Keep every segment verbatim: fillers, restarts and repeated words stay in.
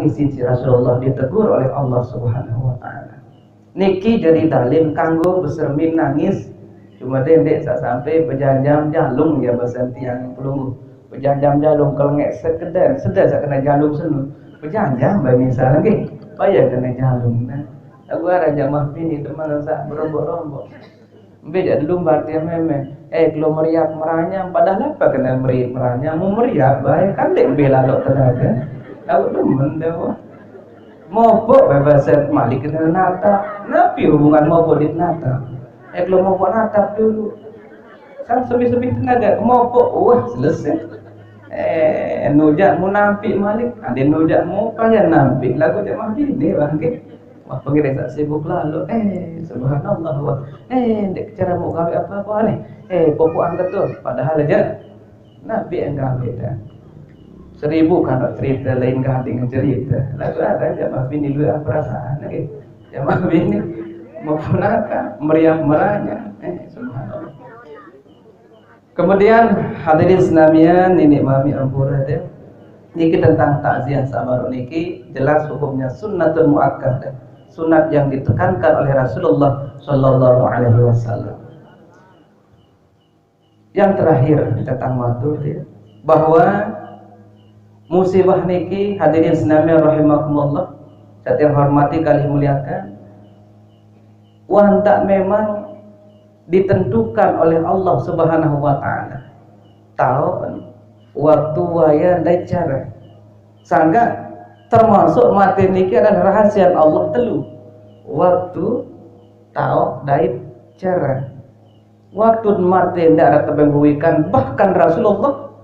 Isi si Rasulullah ditegur oleh Allah Subhanahu wa taala. Niki jadi dalil kanggo besermin nangis. Cuma dendek sak sampai bejanjam jalung ya bahasa tiang pelungguh. Bejanjam jalung kalau nggak sekedar, sedar sak kena jalung senu. Bejanjam bae misal nggih. Payah kena jalung nah. Aku ada jamaah bini teman sak berombok-rombok. Mbe jak lumbar tiang meme. Eh, kalau meriap meranyam, padahal apa kena meriap meranyam? Mau meriap bae kan dek mbe lalok tenaga. Tahu demen dah. Mopok bebas malik kena natap. Napi hubungan mopok di natap? Eh, kalau mopok natap dulu. Kan sebih-sebih tenaga, mopok, wah selesai. Eh, nujak mu nampik malik, ada nujak mu payah nampik lagu jamaah bini bangkit. Wah, pengiring tak sibuk lalu. Eh, subhanallah, wah. Eh, dek cara mau gawe apa-apa nih. Eh, pokok angkat tuh, padahal aja nabi yang gawe dah. Seribu kalau cerita lain gak dengan cerita. Lalu ada jamaah bini dua perasaan lagi. Jamaah bini mau punaka, meriam meranya. Eh, subhanallah. Kemudian hadirin senamian, nini mami ampura deh. Niki tentang takziah sabar niki jelas hukumnya sunnatun muakkadah, sunat yang ditekankan oleh Rasulullah Shallallahu Alaihi Wasallam. Yang terakhir tentang matur dia, bahwa musibah niki hadirin senamian rahimakumullah, saya hormati kali muliakan, wah tak memang ditentukan oleh Allah Subhanahu wa taala. Tahun, waktu, waya, dan cara. Sangka termasuk mati niki adalah rahasia Allah telu. Waktu, tahu, dan cara. Waktu mati tidak ada tebeng wikan, bahkan Rasulullah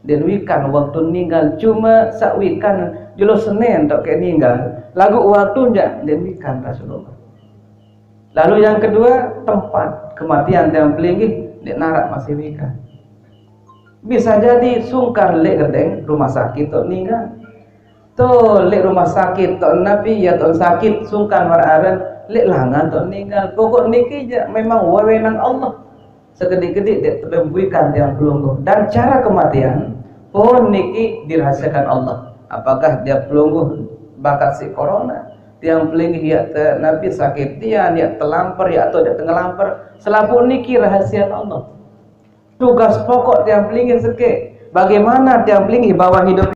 dan wikan waktu ninggal cuma sak wikan jelo Senin tok ke ninggal. Lagu waktu ndak dan wikan Rasulullah. Lalu yang kedua, tempat kematian yang pelinggih di narak masih wikan. Bisa jadi sungkan lek gedeng rumah sakit tok ninggal. Tok lek rumah sakit tok napi ya tok sakit sungkan mararen lek langan tok ninggal. Pokok niki ja memang wewenang Allah. Sekedik-kedik dia terlebihkan tiang pelungguh. Dan cara kematian pun niki dirahasiakan Allah. Apakah dia pelungguh bakat si corona, tiang pelinggih ya te, nabi sakit tiang, ya telamper, ya atau dia tenggelamper. Selapuq niki rahasia Allah. Tugas pokok tiang pelinggih seke, bagaimana tiang pelinggih bawa hidup